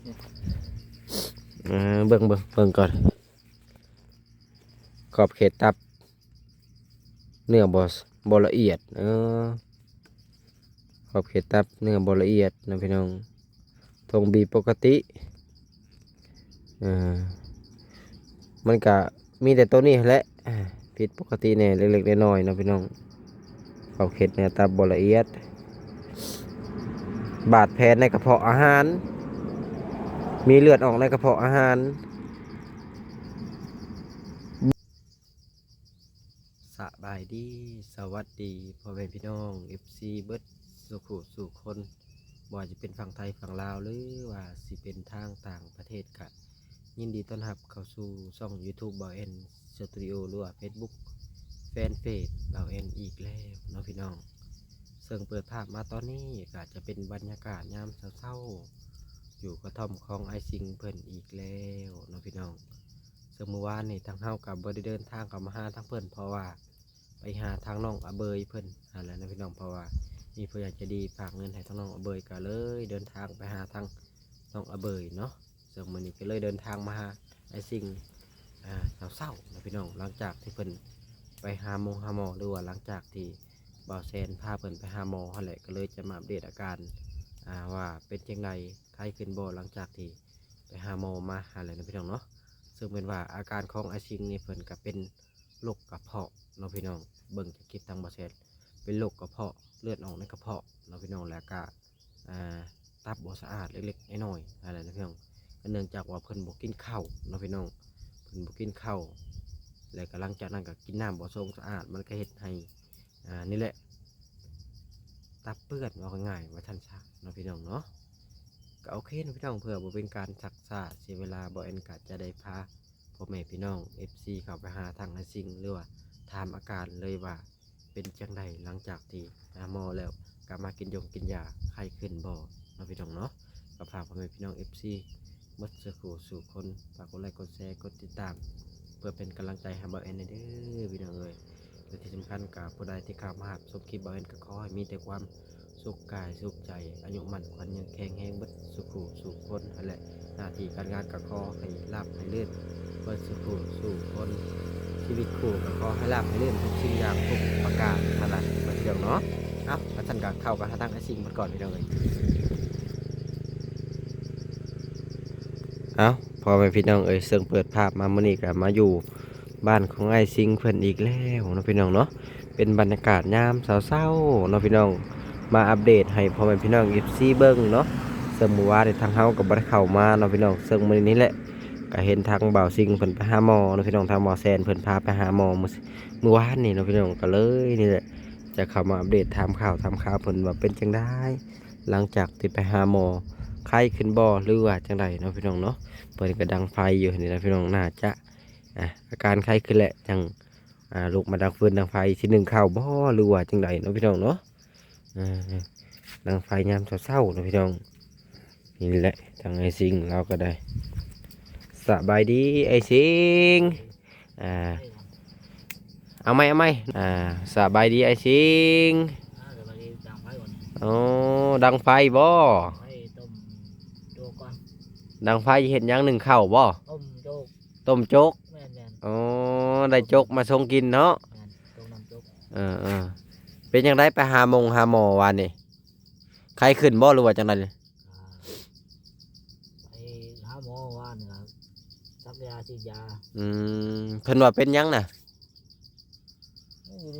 ເອີ ເບິ່ງ ເບິ່ງ ເບິ່ງກ່ອນ ຂອບເຂດຕັບ ເນື້ອບໍ່ ບໍ່ລະອຽດ ເອີ ຂອບເຂດຕັບເນື້ອບໍ່ລະອຽດເນາະພີ່ນ້ອງ ທົ່ງບີປົກກະຕິ ເອີ ມັນກະມີແຕ່ໂຕນີ້ຫັ້ນແຫຼະ ຜິດປົກກະຕິແດ່ເລັກໆນ້ອຍໆເນາະພີ່ນ້ອງ ຂອບເຂດເນື້ອຕັບບໍ່ລະອຽດ ບາດແຜໃນກະເພາະອາຫານ ມີເລືອດອອກໃນກະເພາະອາຫານ. ສະບາຍດີ ສະຫວັດດີ ພໍ່ແມ່ພີ່ນ້ອງ ເອັຟຊີ ເບິດສູ່ຜູ້ສູ່ຄົນ ບໍ່ວ່າຈະເປັນຝັ່ງໄທຝັ່ງລາວ ຫຼືວ່າຊິເປັນທາງຕ່າງປະເທດ ກະຍິນດີຕ້ອນຮັບເຂົ້າສູ່ຊ່ອງຢູທູບ ບ່າວແອນ ສະຕູດິໂອ ຫຼືວ່າເຟສບຸກ ແຟນເພຈ ບ່າວແອນ ອີກແລ້ວເນາະພີ່ນ້ອງ ເຊິ່ງເປີດພາບມາຕອນນີ້ ກະຈະເປັນບັນຍາກາດຍາມເຊົ້າໆ ຢູ່ກະທ່ອມຂອງອ້າຍຊິງເພິ່ນອີກແລ້ວເນາະພີ່ນ້ອງ. ເຊິ່ງມື້ວານນີ້ທາງເຮົາກໍບໍ່ໄດ້ເດີນທາງເຂົ້າມາຫາທາງເພິ່ນ ເພາະວ່າໄປຫາທາງນ້ອງອາເບີຍເພິ່ນຫັ້ນແຫຼະເນາະພີ່ນ້ອງ ເພາະວ່າມີຜູ້ໃຫຍ່ໃຈດີຝາກເງິນໃຫ້ທາງນ້ອງອາເບີຍ ກໍເລີຍເດີນທາງໄປຫາທາງນ້ອງອາເບີຍເນາະ. ເຊິ່ງມື້ນີ້ກໍເລີຍເດີນທາງມາຫາອ້າຍຊິງ ອ່າ ເຊົ້າໆເນາະພີ່ນ້ອງ ຫຼັງຈາກທີ່ເພິ່ນໄປຫາໝົງຫາໝໍ ຫຼືວ່າຫຼັງຈາກທີ່ບ່າວແຊນພາເພິ່ນໄປຫາໝໍຫັ້ນແຫຼະ ກໍເລີຍຈະມາອັບເດດອາການ ອ່າ ວ່າເປັນຈັ່ງໃດ ໄຄຂຶ້ນບໍ່ ຫຼັງຈາກທີ່ໄປຫາໝໍມາຫັ້ນແຫຼະເນາະພີ່ນ້ອງເນາະ. ເຊິ່ງແມ່ນວ່າອາການຂອງອ້າຍຊິງນີ້ ເພິ່ນກະເປັນໂລກກະເພາະເນາະພີ່ນ້ອງ ເບິ່ງຈາກຄລິບທາງບ່າວແຊນ ເປັນໂລກກະເພາະ ເລືອດອອກໃນກະເພາະເນາະພີ່ນ້ອງ ແລ້ວກະ ອ່າ ຕັບບໍ່ສະອາດເລັກໆນ້ອຍໆຫັ້ນແຫຼະເນາະພີ່ນ້ອງ ກໍເນື່ອງຈາກວ່າເພິ່ນບໍ່ກິນເຂົ້າເນາະພີ່ນ້ອງ ເພິ່ນບໍ່ກິນເຂົ້າ ແລ້ວກໍຫຼັງຈາກນັ້ນກໍກິນນ້ຳບໍ່ສົງສະອາດ ມັນກໍເຮັດໃຫ້ ອ່າ ນີ້ແຫຼະ ຕັບເປື້ອນ ເວົ້າງ່າຍໆວ່າຊັ້ນຊະເນາະພີ່ນ້ອງເນາະ. ກໍໂອເຄເນາະພີ່ນ້ອງ ເພື່ອບໍ່ເປັນການຊັກຊ້າເສຍເວລາ ບ່າວແອນກໍຈະໄດ້ພາພໍ່ແມ່ພີ່ນ້ອງເອັຟຊີເຂົ້າໄປຫາທາງອ້າຍຊິງ ຫຼືວ່າຖາມອາການເລີຍວ່າເປັນຈັ່ງໃດ ຫຼັງຈາກທີ່ຫາໝໍແລ້ວ ກັບມາກິນຢົງກິນຢາ ໄຄຂຶ້ນບໍ່ເນາະພີ່ນ້ອງເນາະ. ກໍຝາກພໍ່ແມ່ພີ່ນ້ອງເອັຟຊີ ໝົດສູ່ຜູ້ສູ່ຄົນ ຝາກກົດໄລກົດແຊ ກົດຕິດຕາມ ເພື່ອເປັນກຳລັງໃຈໃຫ້ບ່າວແອນແດ່ເດີພີ່ນ້ອງເອີຍ. ແລະທີ່ສຳຄັນກໍຜູ້ໃດທີ່ເຂົ້າມາຮັບຊົມຄລິບບ່າວແອນ ກໍຂໍໃຫ້ມີແຕ່ຄວາມສຸກກາຍສຸກໃຈ ອາຍຸໝັ້ນຂວັນຍືນ ແຂງແຮງເບິດສູ່ຜູ້ສູ່ຄົນຫັ້ນແຫຼະ. ໜ້າທີ່ການງານກໍຂໍໃຫ້ລາບໃຫ້ລື່ນເບິດສູ່ຜູ້ສູ່ຄົນ ຊີວິດຄູ່ກໍຂໍໃຫ້ລາບໃຫ້ລື່ນທຸກສິ່ງຢ່າງທຸກປະການຫັ້ນລະ ເພື່ອນເນາະ. ເອົ້າ ຄັນຊັ້ນກໍເຂົ້າໄປຫາທາງອ້າຍຊິງເພິ່ນກ່ອນພີ່ນ້ອງເອີຍ. ເອົ້າ ພໍ່ແມ່ພີ່ນ້ອງເອີຍ ເຊິ່ງເປີດພາບມາມື້ນີ້ກໍມາຢູ່ບ້ານຂອງອ້າຍຊິງເພິ່ນອີກແລ້ວເນາະພີ່ນ້ອງເນາະ. ເປັນບັນຍາກາດຍາມເຊົ້າໆເນາະພີ່ນ້ອງ ມາອັບເດດໃຫ້ພໍ່ແມ່ພີ່ນ້ອງເອັຟຊີເບິ່ງເນາະ. ເຊິ່ງມື້ວານນີ້ທາງເຮົາກໍບໍ່ໄດ້ເຂົ້າມາເນາະພີ່ນ້ອງ ເຊິ່ງມື້ນີ້ແຫຼະ ກໍເຫັນທາງບ່າວຊິງເພິ່ນໄປຫາໝໍເນາະພີ່ນ້ອງ ທາງບ່າວແຊນເພິ່ນພາໄປຫາໝໍມື້ ມື້ວານນີ້ເນາະພີ່ນ້ອງ ກໍເລີຍນີ້ແຫຼະ ຈະເຂົ້າມາອັບເດດ ຖາມຂ່າວ ຖາມຂ່າວເພິ່ນວ່າເປັນຈັ່ງໃດ ຫຼັງຈາກທີ່ໄປຫາໝໍ ໄຄຂຶ້ນບໍ່ ຫຼືວ່າຈັ່ງໃດເນາະພີ່ນ້ອງເນາະ. ເພິ່ນກໍດັງໄຟຢູ່ນີ້ນະພີ່ນ້ອງ ໜ້າຈະ ອ່າ ອາການໄຄຂຶ້ນແລ້ວ ຈັ່ງ ອ່າ ລຸກມາດັງຟືນດັງໄຟ ຊິໜຶ້ງເຂົ້າບໍ່ ຫຼືວ່າຈັ່ງໃດເນາະພີ່ນ້ອງເນາະ. ອ່າ ດັງໄຟຍາມເຊົ້າໆເນາະພີ່ນ້ອງ. ນີ້ແຫຼະ ທາງອ້າຍຊິງລາວກໍໄດ້ ສະບາຍດີອ້າຍຊິງ. ອ່າ ເອົາໃໝ່ ເອົາໃໝ່ ອ່າ ສະບາຍດີອ້າຍຊິງ. ອ່າ ສະບາຍດີ ດັງໄຟກ່ອນ. ໂອ້ ດັງໄຟບໍ່? ໄຟຕົ້ມໂຈກກ່ອນ. ດັງໄຟເຮັດຫຍັງ ໜຶ້ງເຂົ້າບໍ່? ຕົ້ມໂຈກ. ຕົ້ມໂຈກ. ແມ່ນໆ. ໂອ້ ໄດ້ໂຈກມາຊົງກິນເນາະ. ແມ່ນ ຕົ້ມນ້ຳໂຈກ. ເອີໆ ເປັນຈັ່ງໃດ ໄປຫາໝົງຫາໝໍວານນີ້ ໄຄຂຶ້ນບໍ່ ຫຼືວ່າຈັ່ງໃດ? ອ່າ ໄປຫາໝໍວານນີ້ກໍສັກຢາສີດຢາ. ອືມ ເພິ່ນວ່າເປັນຫຍັງນະ? ຢູ່ໃນ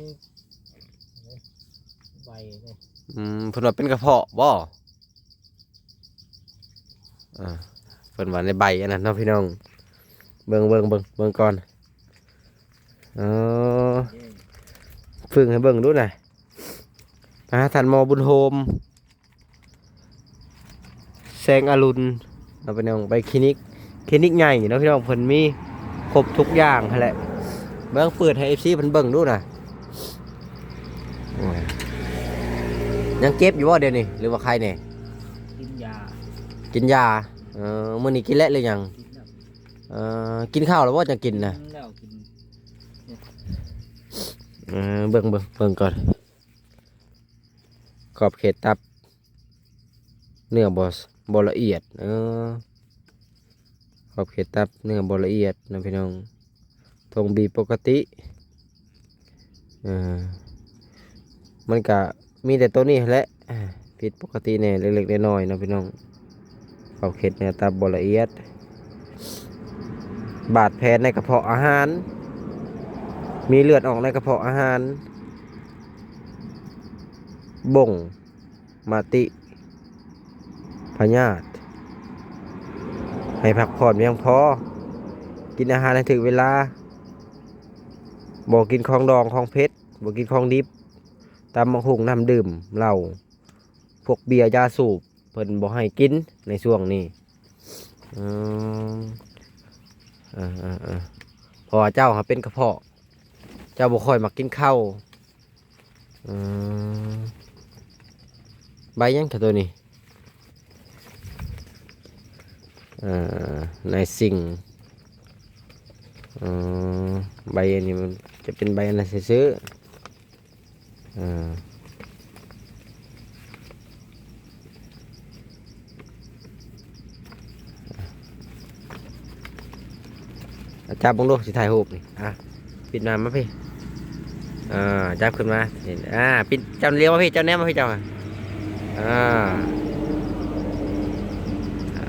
ໃບນີ້. ອືມ ເພິ່ນວ່າເປັນກະເພາະບໍ່? ອ່າ ເພິ່ນວ່າໃນໃບອັນນັ້ນເນາະພີ່ນ້ອງ. ເບິ່ງ ເບິ່ງ ເບິ່ງ ເບິ່ງກ່ອນ. ເອີ ເບິ່ງໃຫ້ເບິ່ງດູນະ. ໄປຫາທ່ານໝໍບຸນໂຮມ ແສງອະລຸນເນາະພີ່ນ້ອງ ໄປຄລີນິກ ຄລີນິກໃຫຍ່ເນາະພີ່ນ້ອງ ເພິ່ນມີຄົບທຸກຢ່າງຫັ້ນແຫຼະ. ເບິ່ງ ເປີດໃຫ້ເອັຟຊີເພິ່ນເບິ່ງດູນະ. ໂອ້ຍ ຍັງເຈັບຢູ່ບໍ່ດຽວນີ້ ຫຼືວ່າໄຄແດ່? ກິນຢາ ກິນຢາ. ເອີ ມື້ນີ້ກິນແລ້ວຫຼືຍັງ? ກິນແລ້ວ. ເອີ ກິນເຂົ້າແລ້ວບໍ່ ຈັ່ງກິນນະ? ກິນແລ້ວ ກິນ. ເອີ ເບິ່ງ ເບິ່ງ ເບິ່ງກ່ອນ ຂອບເຂດຕັບ ເນື້ອບໍ່ ບໍ່ລະອຽດ ເອີ ຂອບເຂດຕັບເນື້ອບໍ່ລະອຽດເນາະພີ່ນ້ອງ. ທົ່ງບີປົກກະຕິ ເອີ ມັນກະມີແຕ່ໂຕນີ້ຫັ້ນແຫຼະ ຜິດປົກກະຕິແດ່ເລັກໆນ້ອຍໆເນາະພີ່ນ້ອງ. ເຂົ້າເຂດເນື້ອຕັບບໍ່ລະອຽດ ບາດແຜໃນກະເພາະອາຫານ ມີເລືອດອອກໃນກະເພາະອາຫານ ບົ່ງມະຕິພະຍາດ ໃຫ້ພັກຜ່ອນພຽງພໍ ກິນອາຫານໃຫ້ຖືກເວລາ ບໍ່ກິນຂອງດອງຂອງເຜັດ ບໍ່ກິນຂອງດິບ ຕຳບັກຫຸ່ງ ນ້ຳດື່ມ ເຫຼົ້າ ພວກເບຍຢາສູບ ເພິ່ນບໍ່ໃຫ້ກິນໃນຊ່ວງນີ້. ອືມ ເອີໆໆ ເພາະວ່າເຈົ້າຫາເປັນກະເພາະ ເຈົ້າບໍ່ຄ່ອຍມັກກິນເຂົ້າ. ອືມ ໃບຫຍັງ ໂຕນີ້? ເອີ ນາຍຊິງ ເອີ ໃບອັນນີ້ມັນຈະເປັນໃບອັນນັ້ນຊື່ໆ. ເອີ ຈັບເບິ່ງດູ ຊິຖ່າຍຮູບນີ້. ອ່ະ ປິດໜ້າມາພີ້. ອ່າ ຈັບຂຶ້ນມາ. ນີ້ ອ່າ ປິດ ເຈົ້າລຽວມາພີ້ ເຈົ້າແນມມາພີ້ເຈົ້າ. ອ່າ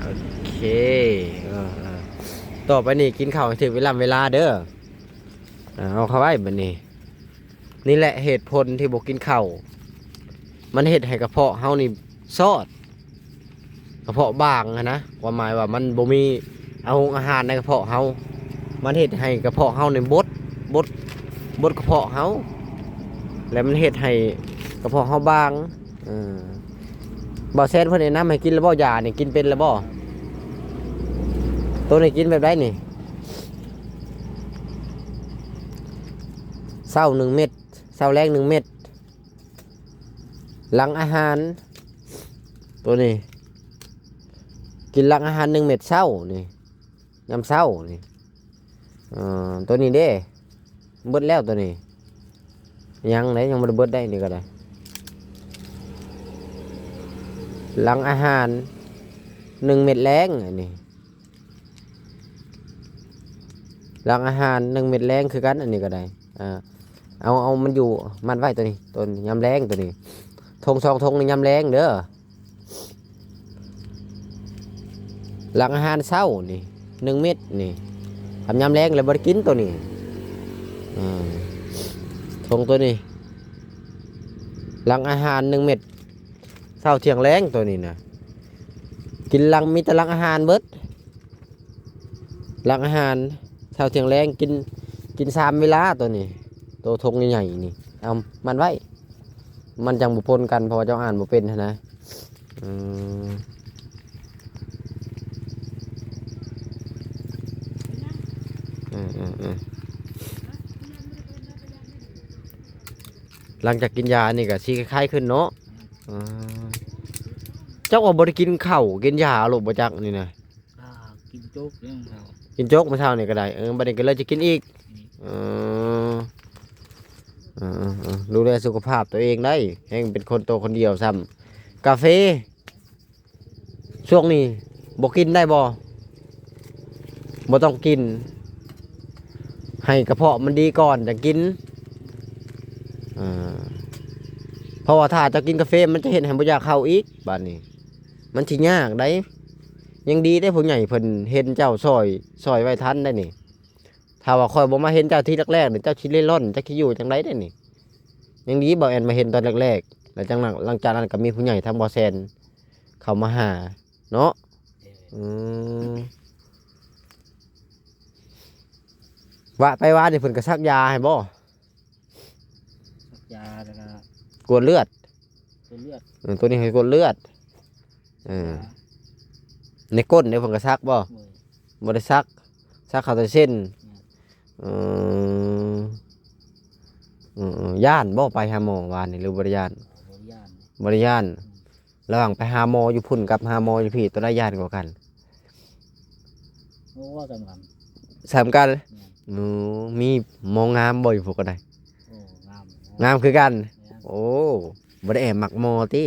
ໂອເຄ ເອີ ເອີ ຕໍ່ໄປນີ້ກິນເຂົ້າໃຫ້ຖືກເວລາເວລາເດີ. ອ່າ ເອົາເຂົ້າໄວ້ບັດນີ້. ນີ້ແຫຼະເຫດຜົນທີ່ບໍ່ກິນເຂົ້າ ມັນເຮັດໃຫ້ກະເພາະເຮົານີ້ຊອດ ກະເພາະບາງຫັ້ນນະ ຄວາມໝາຍວ່າມັນບໍ່ມີອາຫົງອາຫານໃນກະເພາະເຮົາ ມັນເຮັດໃຫ້ກະເພາະເຮົານີ້ບົດ ບົດ ບົດກະເພາະເຮົາ ແລະມັນເຮັດໃຫ້ກະເພາະເຮົາບາງ. ເອີ ບ່າວແຊນເພິ່ນແນະນຳໃຫ້ກິນແລ້ວບໍ່ ຢານີ້ກິນເປັນແລ້ວບໍ່? ໂຕນີ້ກິນແບບໃດນີ້? ເຊົ້າໜຶ່ງເມັດ ເຊົ້າແລງໜຶ່ງເມັດ ຫຼັງອາຫານ ໂຕນີ້ ກິນຫຼັງອາຫານໜຶ່ງເມັດເຊົ້ານີ້ ຍາມເຊົ້ານີ້. ເອີ ໂຕນີ້ເດ້ ເບິດແລ້ວໂຕນີ້ ຍັງເດ້ ຍັງບໍ່ໄດ້ເບິດໄດ໋ ນີ້ກໍໄດ້. ຫຼັງອາຫານໜຶ່ງເມັດແລງ ອັນນີ້ ຫຼັງອາຫານໜຶ່ງເມັດແລງຄືກັນ ອັນນີ້ກໍໄດ້. ອ່າ ເອົາ ເອົາມັນຢູ່ມັດໄວ້ໂຕນີ້ ໂຕຍາມແລງໂຕນີ້ ຖົງສອງຖົງນີ້ຍາມແລງເດີ. ຫຼັງອາຫານເຊົ້ານີ້ໜຶ່ງເມັດນີ້ ຄັນຍາມແລງແລ້ວບໍ່ໄດ້ກິນໂຕນີ້. ເອີ ຖົງໂຕນີ້ ຫຼັງອາຫານໜຶ່ງເມັດ ເຊົ້າທ່ຽງແລງໂຕນີ້ນະ ກິນຫຼັງ ມີແຕ່ຫຼັງອາຫານເບິດ. ຫຼັງອາຫານເຊົ້າທ່ຽງແລງ ກິນ ກິນສາມເວລາໂຕນີ້ ໂຕຖົງໃຫຍ່ໆນີ້ ເອົາມັດໄວ້ ມັນຈັ່ງບໍ່ປົນກັນ ເພາະວ່າເຈົ້າອ່ານບໍ່ເປັນຫັ້ນນະ. ອືມ ເອີໆ ຫຼັງຈາກກິນຢານີ້ກໍຊິຄ້າຍໆຂຶ້ນເນາະ. ອືມ ເຈົ້າກໍບໍ່ໄດ້ກິນເຂົ້າກິນຢາໂລດບໍ່ຈັກນີ້ນະ. ອ່າ ກິນໂຈກເດ້ມື້ເຊົ້າ ກິນໂຈກມື້ເຊົ້ານີ້ກໍໄດ້. ເອີ ບັດນີ້ກໍເລີຍຈະກິນອີກ. ອືມ ເອີໆໆ ດູແລສຸຂະພາບຕົວເອງໄດ໋ ແຮ່ງເປັນຄົນໂຕຄົນດຽວຊ້ຳ. ກາເຟ ຊ່ວງນີ້ບໍ່ກິນໄດ້ບໍ່? ບໍ່ຕ້ອງກິນ ໃຫ້ກະເພາະມັນດີກ່ອນຈັ່ງກິນ. ເອີ ເພາະວ່າຖ້າເຈົ້າກິນກາເຟ ມັນຈະເຮັດໃຫ້ບໍ່ຢາກເຂົ້າອີກ ບາດນີ້ມັນຊິຍາກໄດ໋. ຍັງດີເດ້ ຜູ້ໃຫຍ່ເພິ່ນເຫັນເຈົ້າຊ່ອຍ ຊ່ອຍໄວ້ທັນໄດ໋ນີ້. ຖ້າວ່າຂ້ອຍບໍ່ມາເຫັນເຈົ້າທີແລກໆນີ້ ເຈົ້າຊິເລ່ລ່ອນ ຈັກຊິຢູ່ຈັ່ງໃດເດ້ນີ້. ຍັງດີບ່າວແອນມາເຫັນຕອນແລກໆ ແລ້ວຈັ່ງນັ້ນ ຫຼັງຈາກນັ້ນກໍມີຜູ້ໃຫຍ່ທາງບໍ່ແຊນເຂົ້າມາຫາເນາະ. ເອີ ອືມ ວະ ໄປວານນີ້ເພິ່ນກໍສັກຢາໃຫ້ບໍ່? ສັກຢາ ແລ້ວກໍກວດເລືອດ ກວດເລືອດ. ເອີ ໂຕນີ້ໃຫ້ກວດເລືອດ. ເອີ ຢາ ໃນກົ້ນເດ້ ເພິ່ນກໍສັກບໍ່? ໂດຍ ບໍ່ໄດ້ສັກ ສັກເຂົ້າແຕ່ເສັ້ນ. ແມ່ນ ເອີ ເອີໆ ຢ້ານບໍ່ໄປຫາໝໍວານນີ້ ຫຼືບໍ່ໄດ້ຢ້ານ? ບໍ່ໄດ້ຢ້ານ ບໍ່ໄດ້ຢ້ານ. ອືມ ລະຫວ່າງໄປຫາໝໍຢູ່ພຸ້ນກັບຫາໝໍຢູ່ພີ້ ໂຕໃດຢ້ານກວ່າກັນ? ໂອ້ ສ່ຳກັນ ສ່ຳກັນ. ແມ່ນ ໂອ້ ມີໝໍງາມບໍ່ຢູ່ພຸ້ນກໍໄດ້? ໂອ້ ງາມ ງາມຄືກັນ. ແມ່ນ ໂອ້ ບໍ່ໄດ້ແອບມັກໝໍຕິ?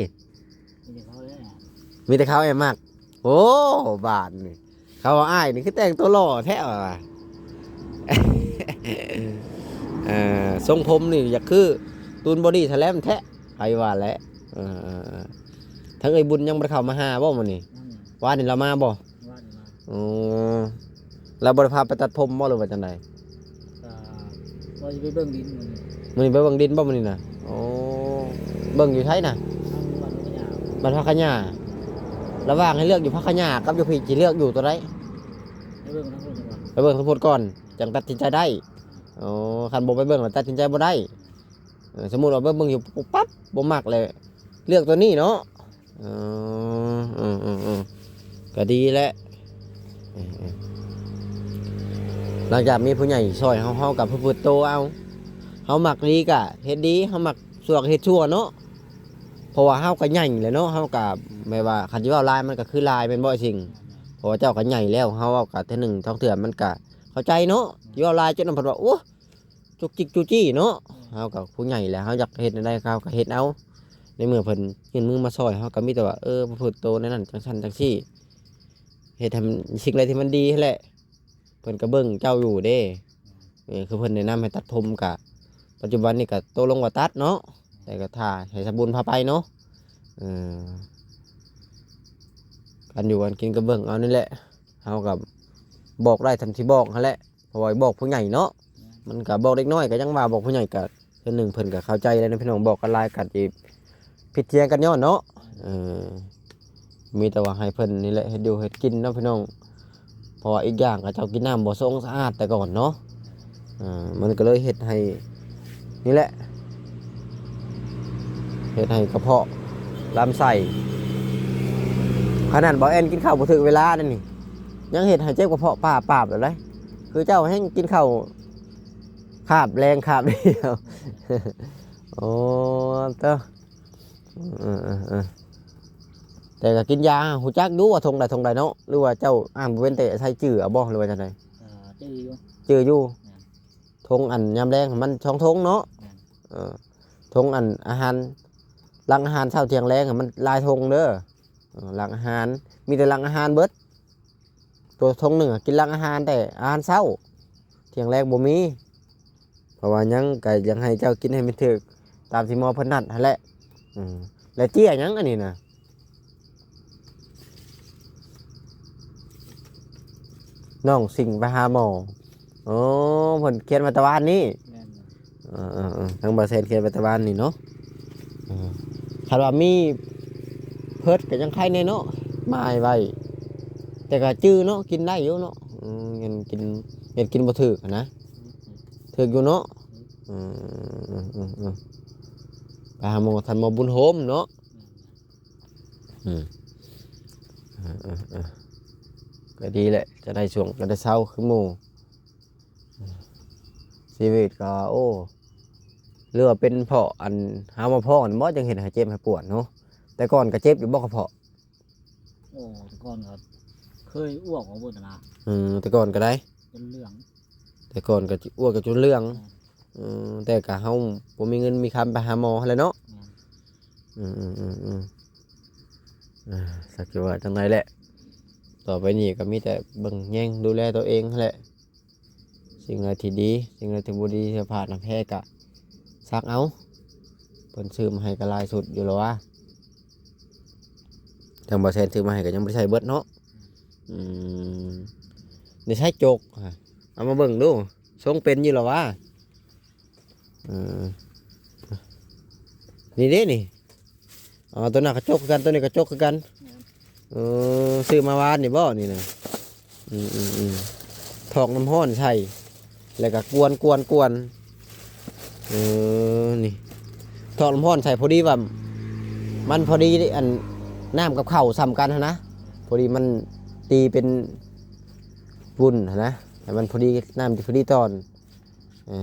ມີແຕ່ເຂົາແອບມັກ. ໂອ້ ບາດນີ້ ເຂົາວ່າອ້າຍນີ້ຄືແຕ່ງຕົວຫຼໍ່ແທ້ວ່າ ເອີ ຊົງຜົມນີ້ຢາກຄືຕູນບອດີ້ສແລມແທ້ ໃຜວ່າແຫຼະ. ເອີໆໆ ທາງເອື້ອຍບຸນຍັງບໍ່ໄດ້ເຂົ້າມາຫາບໍ່ມື້ນີ້? ຍັງ ວານນີ້ລາວມາບໍ່? ວານນີ້ມາ. ອໍ ລາວບໍ່ໄດ້ພາໄປຕັດຜົມບໍ່ ຫຼືວ່າຈັ່ງໃດ? ກໍວ່າຊິໄປເບິ່ງດິນມື້ນີ້. ມື້ນີ້ໄປເບິ່ງດິນບໍ່ມື້ນີ້ນະ? ໂອ້ ເບິ່ງຢູ່ໃສນະ? ທາງບ້ານພະຂະຫຍາ. ບ້ານພະຂະຫຍາ. ລະຫວ່າງໃຫ້ເລືອກຢູ່ພະຂະຫຍາກັບຢູ່ພີ້ ຊິເລືອກຢູ່ໂຕໃດ? ໄປເບິ່ງທາງພຸ້ນກ່ອນ. ໄປເບິ່ງທາງພຸ້ນກ່ອນ ຈັ່ງຕັດສິນໃຈໄດ້. ອໍ ຄັນບໍ່ໄປເບິ່ງລະຕັດສິນໃຈບໍ່ໄດ້. ເອີ ສົມມຸດວ່າໄປເບິ່ງຢູ່ປຸບປັບ ບໍ່ມັກແລ້ວ ເລືອກໂຕນີ້ເນາະ. ເອີ ເອີໆໆ ກໍດີແຫຼະ. ເອີໆ ຫຼັງຈາກມີຜູ້ໃຫຍ່ຊ່ອຍເຮົາ ເຮົາກໍປະພຶດໂຕເອົາ. ເຮົາມັກດີກໍເຮັດດີ ເຮົາມັກຊົ່ວກໍເຮັດຊົ່ວເນາະ. ເພາະວ່າເຮົາກໍໃຫຍ່ແລ້ວເນາະ ເຮົາກໍແບບວ່າ ຄັນຊິເວົ້າຫຼາຍມັນກໍຄືຫຼາຍແມ່ນບໍ່ ໄອ້ສິງ? ເພາະວ່າເຈົ້າກໍໃຫຍ່ແລ້ວ ເຮົາເວົ້າກໍເທື່ອໜຶ່ງສອງເທື່ອມັນກໍເຂົ້າໃຈເນາະ. ຊິເວົ້າຫຼາຍຈົນນຳເພິ່ນວ່າ ໂອ້ ຈຸກຈິກຈູ້ຈີ້ເນາະ. ເຮົາກໍຜູ້ໃຫຍ່ແລ້ວ ເຮົາຢາກເຮັດແນວໃດເຮົາກໍເຮັດເອົາ. ໃນເມື່ອເພິ່ນຍື່ນມືມາຊ່ອຍ ເຮົາກໍມີແຕ່ວ່າ ເອີ ປະພຶດໂຕແນວນັ້ນ ຈັ່ງຊັ້ນຈັ່ງຊີ້ ເຮັດໃຫ້ມັນ ສິ່ງໃດທີ່ມັນດີຫັ້ນແຫຼະ. ເພິ່ນກໍເບິ່ງເຈົ້າຢູ່ເດ້. ເອີ ຄືເພິ່ນແນະນຳໃຫ້ຕັດຜົມ ກະປັດຈຸບັນນີ້ກະຕົກລົງວ່າຕັດເນາະ ແຕ່ກໍຖ້າໃຫ້ສະບຸນພາໄປເນາະ. ເອີ ການຢູ່ການກິນກໍເບິ່ງເອົານີ້ແຫຼະ. ເຮົາກໍບອກໄດ້ສ່ຳທີ່ບອກຫັ້ນແຫຼະ ເພາະວ່າບອກຜູ້ໃຫຍ່ເນາະ. ມັນກໍບອກເດັກນ້ອຍກໍຍັງວ່າ ບອກຜູ້ໃຫຍ່ກໍ ເທື່ອໜຶ່ງເພິ່ນກໍເຂົ້າໃຈແລ້ວເນາະພີ່ນ້ອງ ບອກກັນຫຼາຍກໍຊິຜິດຖຽງກັນຍ້ອນເນາະ. ເອີ ມີແຕ່ວ່າໃຫ້ເພິ່ນນີ້ແຫຼະເຮັດຢູ່ເຮັດກິນເນາະພີ່ນ້ອງ ເພາະວ່າອີກຢ່າງເຂົາເຈົ້າກິນນ້ຳບໍ່ສະອາດສະອາດແຕ່ກ່ອນເນາະ. ເອີ ມັນກໍເລີຍເຮັດໃຫ້ ນີ້ແຫຼະ ເຮັດໃຫ້ກະເພາະລຳໄສ້. ຂະໜາດບ່າວແອນກິນເຂົ້າບໍ່ຖືກເວລາເດ້ນີ້ ຍັງເຮັດໃຫ້ເຈັບກະເພາະປາບໆແລ້ວໃດ. ຄືເຈົ້າແຮ່ງກິນເຂົ້າຄາບແລງຄາບດຽວ. ໂອ້ ເຕີ ເອີໆໆ ແຕ່ກໍກິນຢາ ຮູ້ຈັກຢູ່ວ່າຖົງໃດຖົງໃດເນາະ ຫຼືວ່າເຈົ້າອ່ານບໍ່ເປັນ ແຕ່ອາໄສຈື່ເອົາບໍ່ ຫຼືວ່າຈັ່ງໃດ? ກໍຈື່ຢູ່ ຈື່ຢູ່. ແມ່ນ. ຖົງອັນຍາມແລງມັນສອງຖົງເນາະ. ແມ່ນ. ເອີ ຖົງອັນອາຫານ ຫຼັງອາຫານເຊົ້າທ່ຽງແລງມັນຫຼາຍຖົງເດີ. ເອີ ຫຼັງອາຫານ ມີແຕ່ຫຼັງອາຫານເບິດ. ໂຕຖົງໜຶ່ງອະກິນຫຼັງອາຫານ ແຕ່ອາຫານເຊົ້າ ທ່ຽງແລງບໍ່ມີ. ເພາະວ່າຫຍັງ ກະຢາກໃຫ້ເຈົ້າກິນໃຫ້ມັນຖືກຕາມທີ່ໝໍເພິ່ນນັດຫັ້ນແຫຼະ. ເອີ ແລະເຈ້ຍຫຍັງອັນນີ້ນະ? ນ້ອງສິງໄປຫາໝໍ. ໂອ້ ເພິ່ນຂຽນມາແຕ່ວານນີ້. ແມ່ນ. ເອີໆໆ ທາງບ່າວແຊນຂຽນໄປແຕ່ວານນີ້ເນາະ. ເອີ ຄັນວ່າມີເພິດກໍຍັງໄຄແດ່ເນາະ ໝາຍໄວ້ ແຕ່ກໍຈື່ເນາະ ກິນໄດ້ຢູ່ເນາະ. ເອີ ຍັງກິນ ຍັງກິນບໍ່ຖືກຫັ້ນນະ. ຖືກຢູ່ເນາະ. ເອີ ເອີໆໆ ໄປຫາໝໍ ທ່ານໝໍບຸນໂຮມເນາະ. ອືມ ເອີໆໆ ກໍດີແຫຼະ ຈະໄດ້ຊ່ວງ ຈະໄດ້ເຊົາຄືໝູ່. ຊີວິດກໍ ໂອ້ ຫຼືວ່າເປັນເພາະອັນ ເຮົາມາພໍ້ກັນບໍ່ ຈຶ່ງເຮັດໃຫ້ເຈັບໃຫ້ປວດເນາະ? ແຕ່ກ່ອນກໍເຈັບຢູ່ບໍ່ກະເພາະ? ໂອ້ ແຕ່ກ່ອນກໍເຄີຍອ້ວກອອກເບິດຫັ້ນນະ. ເອີ ແຕ່ກ່ອນກໍໄດ້ ຈົນເຫຼືອງ. ແຕ່ກ່ອນກໍອ້ວກກໍຈົນເຫຼືອງ. ແມ່ນ. ເອີ ແຕ່ກໍເຮົາບໍ່ມີເງິນມີຄຳໄປຫາໝໍຫັ້ນແຫຼະເນາະ. ແມ່ນ. ອືມໆໆໆ ຈັກຊິວ່າຈັ່ງໃດແຫຼະ ຕໍ່ໄປນີ້ກໍມີແຕ່ເບິ່ງແຍງດູແລຕົວເອງຫັ້ນແຫຼະ. ສິ່ງໃດທີ່ດີ ສິ່ງໃດທີ່ບໍ່ດີ ເສື້ອຜ້າໜ້າແພກະຊັກເອົາ. ເພິ່ນຊື້ມາໃຫ້ກໍຫຼາຍຊຸດຢູ່ແລ້ວຫວາ ທາງບ່າວແຊນຊື້ມາໃຫ້ກໍຍັງບໍ່ໄດ້ໃຊ້ເບິດເນາະ. ອືມ ນີ້ໃຊ້ຈົກ ເອົາມາເບິ່ງດູ ຊົງເປັນຢູ່ແລ້ວຫວາ. ເອີ ນີ້ເດ້ນີ້. ອໍ ຕົວນັ້ນກະຈົກຄືກັນ ຕົວນີ້ກະຈົກຄືກັນ. ແມ່ນ. ເອີ ຊື້ມາວານນີ້ບໍ່ນີ້ນະ? ອືມໆໆ ຖອກນ້ຳຮ້ອນໃສ່ ແລ້ວກະກວນໆໆ. ເອີ ນີ້ຖອກນ້ຳຮ້ອນໃສ່ ພໍດີວ່າມັນພໍດີ ອັນ ນ້ຳກັບເຂົ້າສ່ຳກັນຫັ້ນນະ ພໍດີມັນຕີເປັນວຸ້ນຫັ້ນນະ ໃຫ້ມັນພໍດີ ນ້ຳຊິພໍດີຕອນ. ເອີ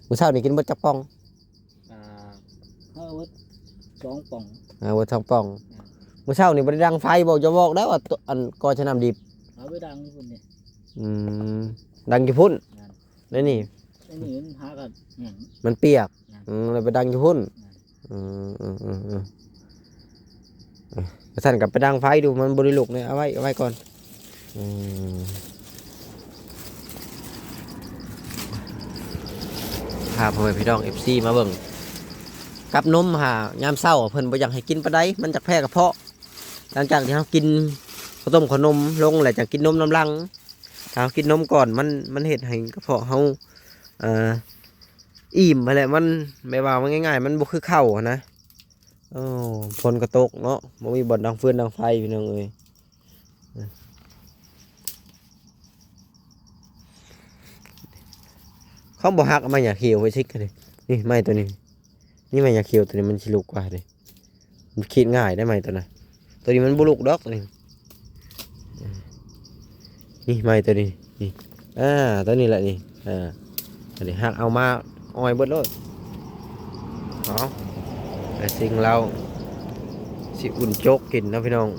ມື້ເຊົ້ານີ້ກິນເບິດຈັກປ່ອງ? ອ່າ ເຮົາເບິດສອງປ່ອງ. ເອົາເບິດສອງປ່ອງ. ແມ່ນ. ມື້ເຊົ້ານີ້ບໍ່ໄດ້ດັງໄຟບໍ່? ຢ່າບອກໄດ້ວ່າ ອັນ ກໍໃຊ້ນ້ຳດິບ. ເຮົາໄປດັງຢູ່ພຸ້ນເດ້. ອືມ ດັງຢູ່ພຸ້ນ. ແມ່ນ. ໃນນີ້ ໃນນີ້ມັນຫາກັນຫຍັງ ມັນປຽກ. ແມ່ນ. ອືມ ເລີຍໄປດັງຢູ່ພຸ້ນ. ແມ່ນ. ອືມໆໆໆ ເອີ ເອີ ວ່າຊັ້ນກໍໄປດັງໄຟດູ ມັນບໍ່ໄດ້ລຸກເລີຍ ເອົາໄວ້ ເອົາໄວ້ກ່ອນ. ອືມ ພາພໍ່ແມ່ພີ່ນ້ອງ ເອັຟຊີ ມາເບິ່ງ ກັບນົມຫາ ຍາມເຊົ້າເພິ່ນບໍ່ຢາກໃຫ້ກິນປານໃດ ມັນຈະແພ້ກະເພາະ. ຫຼັງຈາກທີ່ເຮົາກິນເຂົ້າຕົ້ມເຂົ້ານົມລົງແລ້ວ ຈະກິນນົມນຳຫຼັງ. ຖ້າເຮົາກິນນົມກ່ອນ ມັນ ມັນເຮັດໃຫ້ກະເພາະເຮົາ ເອີ ອີ່ມຫັ້ນແຫຼະ. ມັນ ແບບວ່າ ເວົ້າງ່າຍໆ ມັນບໍ່ຄືເຂົ້າຫັ້ນນະ. ໂອ້ ຝົນກໍຕົກເນາະ ບໍ່ມີບ່ອນດັງຟືນດັງໄຟ ພີ່ນ້ອງເອີຍ. ເຂົາບໍ່ຫັກເອົາໄມ້ຫຍ້າຂຽວໄປຊິກະນີ້ ນີ້ໄມ້ໂຕນີ້ ນີ້ໄມ້ຫຍ້າຂຽວໂຕນີ້ ມັນຊິລຸກກວ່າເດ້. ມັນຂີດງ່າຍໄດ໋ໄມ້ໂຕນັ້ນ ໂຕນີ້ມັນບໍ່ລຸກດອກໂຕນີ້. ນີ້ໄມ້ໂຕນີ້ ນີ້ ອ່າ ໂຕນີ້ແຫຼະນີ້ ອ່າ ອັນນີ້ຫັກເອົາມາ ອອຍເບິດໂລດ. ເອົາ ແຕ່ຊິງລາວຊິອຸ່ນໂຈກກິນເນາະ ພີ່ນ້ອງ.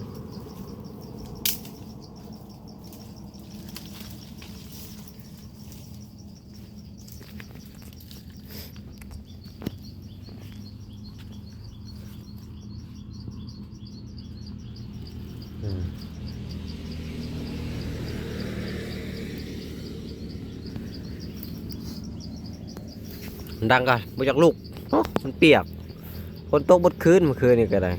ດັງກະບໍ່ຢາກລຸກເນາະ ມັນປຽກ. ຝົນຕົກເບິດຄືນ ມື້ຄືນນີ້ກໍໄດ້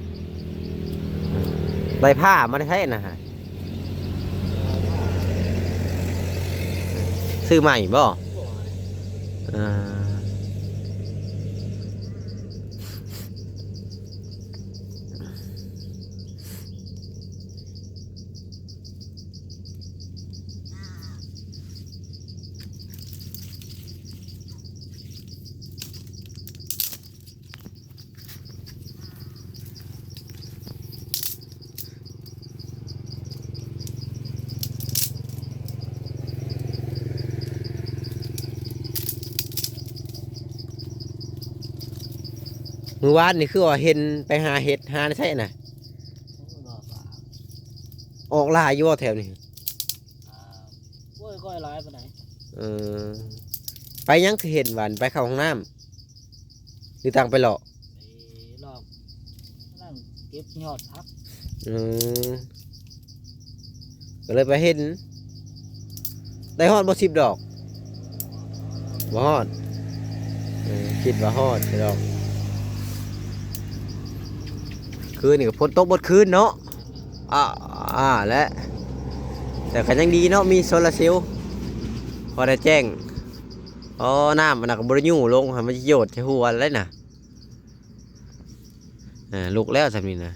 ໄດ້ຜ້າມາແທ້ໆນະ. ຊື້ໃໝ່ບໍ່? ເອີ. ມື້ວານນີ້ຄືວ່າເຫັນໄປຫາເຫັດ ຫາໃນໃສນະ? ອອກຫຼາຍຢູ່ບໍ່ແຖວນີ້? ໂອ້ຍ ກໍຫຼາຍປານໃດ. ເອີ ໄປຫຍັງຄືເຫັນວ່າໄປເຂົ້າຫ້ອງນ້ຳ ຫຼືຕ່າງໄປເລາະ? ໄປເລາະ ນັ້ນເກັບຍອດຜັກ. ເອີ ກໍເລີຍໄປເຫັນ. ໄດ້ຮອດບໍ່ ສິບດອກ? ບໍ່ຮອດ. ເອີ ຄິດວ່າຮອດຢູ່ດອກ. ຄືນນີ້ກໍຝົນຕົກເບິດຄືນເນາະ. ອາ ອາ ແລະ ແຕ່ກໍຍັງດີເນາະ ມີໂຊລາເຊວ ພໍໄດ້ແຈ້ງ. ອໍ ນ້ຳມັນນະກໍບໍ່ໄດ້ຍູ້ລົງ ໃຫ້ມັນໂຍດໃສ່ຫົວແລ້ວນະ. ອ່າ ລຸກແລ້ວຊ່ຳນີ້ນະ.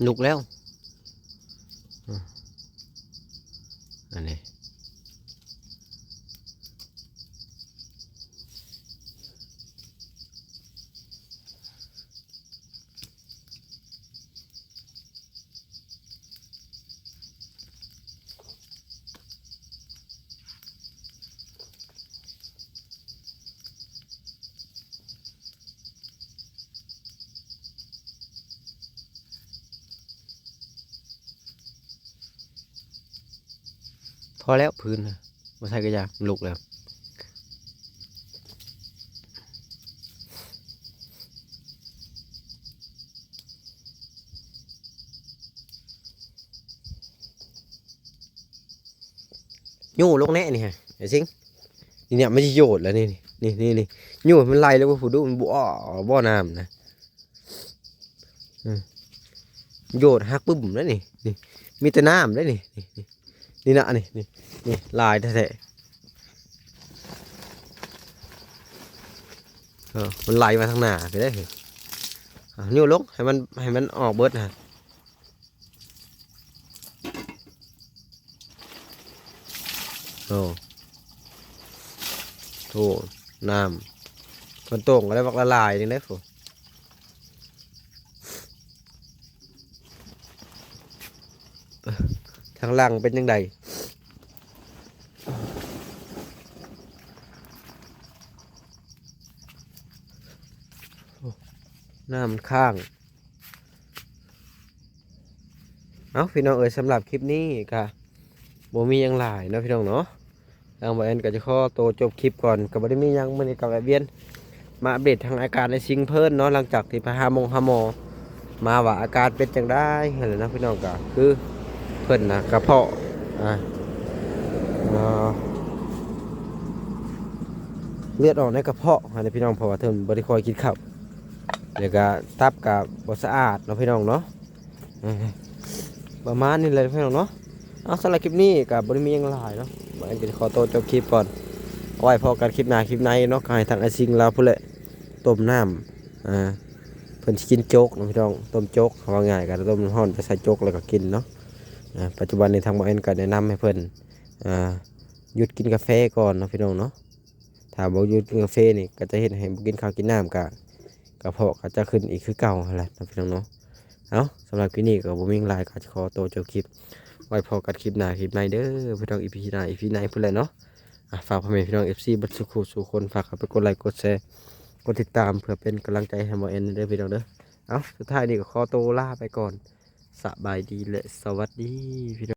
ລຸກແລ້ວ ອືມ ອັນນີ້. ພໍແລ້ວ ພື້ນນະ ບໍ່ໃສ່ກະຢາ ມັນລຸກແລ້ວ. ຍູ້ລົງແນ່ນີ້ຮະ ໄອ້ຊິງ. ນີ້ ນີ້ ມັນຊິໂຍດແລ້ວນີ້ ນີ້ ນີ້ ນີ້. ຍູ້ໃຫ້ມັນໄຫຼແລ້ວ ຜູ້ດູ ມັນບໍ່ ບໍ່ນ້ຳນະ. ອືມ ໂຍດຫັກປຶ້ມແລ້ວນີ້ ນີ້ ມີແຕ່ນ້ຳເດ້ນີ້ ນີ້ ນີ້ນະ ນີ້ ນີ້ ນີ້ ຫຼາຍແທ້ໆ. ເອີ ມັນໄຫຼມາທາງໜ້າພີ້ເດ້. ເອົາ ຍູ້ລົງ ໃຫ້ມັນ ໃຫ້ມັນອອກເບິດນະ. ໂອ້ ໂອ້ ນ້ຳ ມັນຕົງກໍໄດ້ບັກຫຼາຍໆ ນີ້ເດ້. ໂອ້ ທາງຫຼັງເປັນຈັ່ງໃດ? ໂອ້ ນ້ຳມັນຄ້າງ. ເອົ້າ ພີ່ນ້ອງເອີຍ ສຳລັບຄລິບນີ້ກະບໍ່ມີຫຍັງຫຼາຍເນາະ ພີ່ນ້ອງເນາະ. ທາງບ່າວແອນກໍຈະຂໍໂຕຈົບຄລິບກ່ອນ ກໍບໍ່ໄດ້ມີຫຍັງ. ມື້ນີ້ກໍແວະວຽນມາອັບເດດທາງອາການອ້າຍຊິງເພິ່ນເນາະ ຫຼັງຈາກທີ່ໄປຫາໝົງຫາໝໍມາ ວ່າອາການເປັນຈັ່ງໃດຫັ້ນແຫຼະເນາະ ພີ່ນ້ອງ. ກໍຄືເພິ່ນນະກະເພາະ ອ່າ ເລືອດອອກໃນກະເພາະຫັ້ນແຫຼະ ພີ່ນ້ອງ ເພາະວ່າເພິ່ນບໍ່ໄດ້ຄ່ອຍກິນເຂົ້າ ແລ້ວກະຕັບກະບໍ່ສະອາດເນາະ ພີ່ນ້ອງເນາະ. ເອີ ປະມານນີ້ແຫຼະພີ່ນ້ອງເນາະ. ເອົາ ສຳລັບຄລິບນີ້ກໍບໍ່ໄດ້ມີຫຍັງຫຼາຍເນາະ ບ່າວແອນກໍຂໍໂຕຈົບຄລິບກ່ອນ. ເອົາໄວ້ພໍ້ກັນຄລິບໜ້າຄລິບໃນເນາະ. ກໍໃຫ້ທາງອ້າຍຊິງລາວພຸ້ນແຫຼະ ຕົ້ມນ້ຳ ອ່າ ເພິ່ນຊິກິນໂຈກເນາະ ພີ່ນ້ອງ ຕົ້ມໂຈກ. ເວົ້າງ່າຍກໍຕົ້ມນ້ຳຮ້ອນໄປໃສ່ໂຈກແລ້ວກໍກິນເນາະ. ອ່າ ປັດຈຸບັນນີ້ທາງບ່າວແອນກໍແນະນຳໃຫ້ເພິ່ນ ອ່າ ຢຸດກິນກາແຟກ່ອນເນາະ ພີ່ນ້ອງເນາະ. ຖ້າບໍ່ຢຸດກິນກາເຟນີ້ກໍຈະເຮັດໃຫ້ບໍ່ກິນເຂົ້າກິນນ້ຳ ກະ ກະເພາະກໍຈະຂຶ້ນອີກຄືເກົ່າຫັ້ນແຫຼະເນາະ ພີ່ນ້ອງເນາະ. ເອົ້າ ສຳລັບຄລິບນີ້ກໍບໍ່ມີຫຍັງຫຼາຍ ກໍຂໍໂຕຈົບຄລິບ. ໄວ້ພໍ້ກັນຄລິບໜ້າຄລິບໃນເດີ ພີ່ນ້ອງ. ອີພີໜ້າ ອີພີໃນພຸ້ນແຫຼະເນາະ. ອ່າ ຝາກພໍ່ແມ່ພີ່ນ້ອງເອັຟຊີເບິດສູ່ຄູ່ສູ່ຄົນ ຝາກເຂົ້າໄປກົດໄລກົດແຊ ກົດຕິດຕາມ ເພື່ອເປັນກຳລັງໃຈໃຫ້ບ່າວແອນເດີ ພີ່ນ້ອງເດີ. ເອົ້າ ສຸດທ້າຍນີ້ກໍຂໍໂຕລາໄປກ່ອນ. ສະບາຍດີ ແລະ ສະຫວັດດີ ພີ່ນ້ອງ.